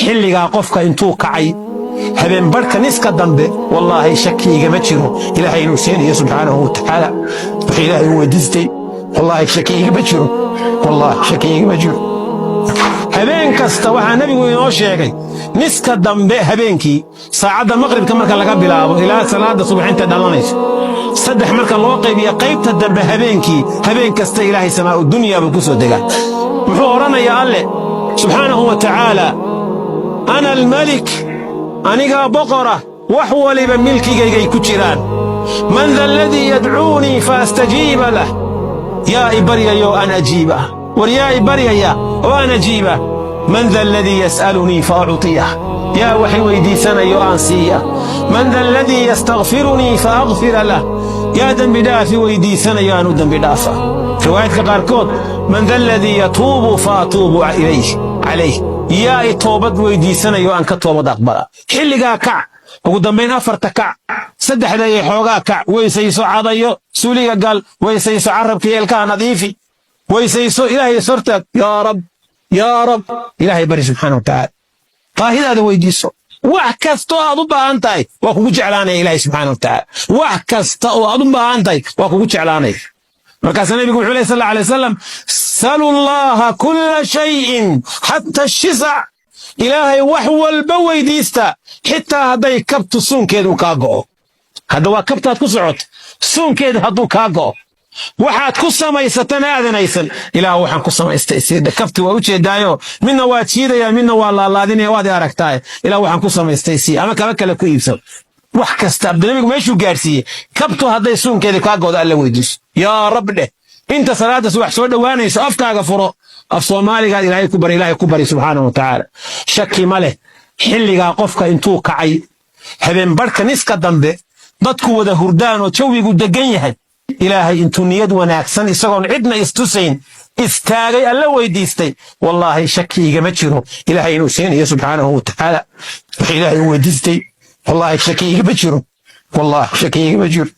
Xilligaa qofka intuu kacay habeenbarhka niska dambe, wallaahi shaki igama jiro Ilaahay inuu siinayo subxaanahu watacaala wuxuu Ilaahay u weydiistay. Wallaahi shaki igama jiro, wallaahi shaki igama jiro. Habeen kasta waxaa Nebigu inoo sheegay niska dambe habeenkii, saacadda maqribka marka laga bilaabo ilaa salaadda subaxinta dhalanayso, saddex marka loo qaybiya qaybta dambe habeenkii, habeen kasta Ilaahay samaa'u dunya buu ku soo degaa. Muxuu odhanayaa Alle subxaanahu wa tacaala? "أنا الملك", anigaa boqora, wax waliba milkigaygay ku jiraan. "من ذا الذي يدعوني فأستجيب له?" Yaa i baryayo aan ajiiba? War yaa i baryaya oo aan ajiiba? "من ذا الذي يسألني فأعطيه?" Yaa waxay weyddiisanayo aan siiya? "من ذا الذي يستغفرني فأغفر له?" Yaa dembi dhaafi weyddiisanayo aan u dembi dhaafa? Riwaayadka qaarkood, "من ذا الذي يتوب فأتوب إليه calayh?" Yaa i toobad weyddiisanayo aan ka toobad aqbala? Xilligaa kac, ugu dambayn afarta kac, saddexda iyo xoogaa kac, weysayso, cadayo, suuliga gal, weysayso, carabkiiyo ilkaha nadiifi, weysayso, Ilaahay ishortaag. Yaa Rab, yaa Rab, Ilaahay bari subxaana wa tacaala, baahidaada weydiiso. Wax kasta oo aad u baahan tahay waa kugu jeclaanaya Ilaahay subxaana wa tacaala. Wax kasta oo aad u baahan tahay waa kugu jeclaanaya. Markaasaa Nebigu wuxuu ley sal alla alay wasalam: "سلوا الله كل شيء حتى الشسع." Ilaahay wax walba weydiista, xitaa hadday kabtu suunkeedu kaa go'o. Hadda waa kabtaad ku socoto suunkeedu hadduu kaa go'o, waxaad ku samaysatana aadanaysan, "Ilaah, waxaan ku samaystay sida kabti waa u jeedaayo, midna waa jiidaya, midna waa laalaadinaya, waad i aragtaaye, Ilaah, waxaan ku samaystay si ama kaba kale ku iibsan." Wax kasta Abdinabigu meeshuu gaadhsiiyey, kabtu hadday suunkeeda kaa go'do, Alla weydiiso, "Yaa Rab" dheh. Inta salaada subax soo dhowaanayso, afkaaga furo, af Soomaaligaad Ilaahay ku bari, Ilaahay ku bari subxaanahu wa tacaala. Shaki ma leh, xilligaa qofka intuu kacay habeenbarhka niska dambe, dadku wada hurdaan oo jawigu deggan yahay, Ilaahay intuu niyad wanaagsan, isagoon cidna istusayn, istaagay, Alla weydiistay, wallaahi shaki igama jiro Ilaahay inuu siinayo subxaanahu wa tacaala wuxuu Ilaahay u weydiistay. Wallaahi shaki igama jiro, wallaahi shaki igama jiro.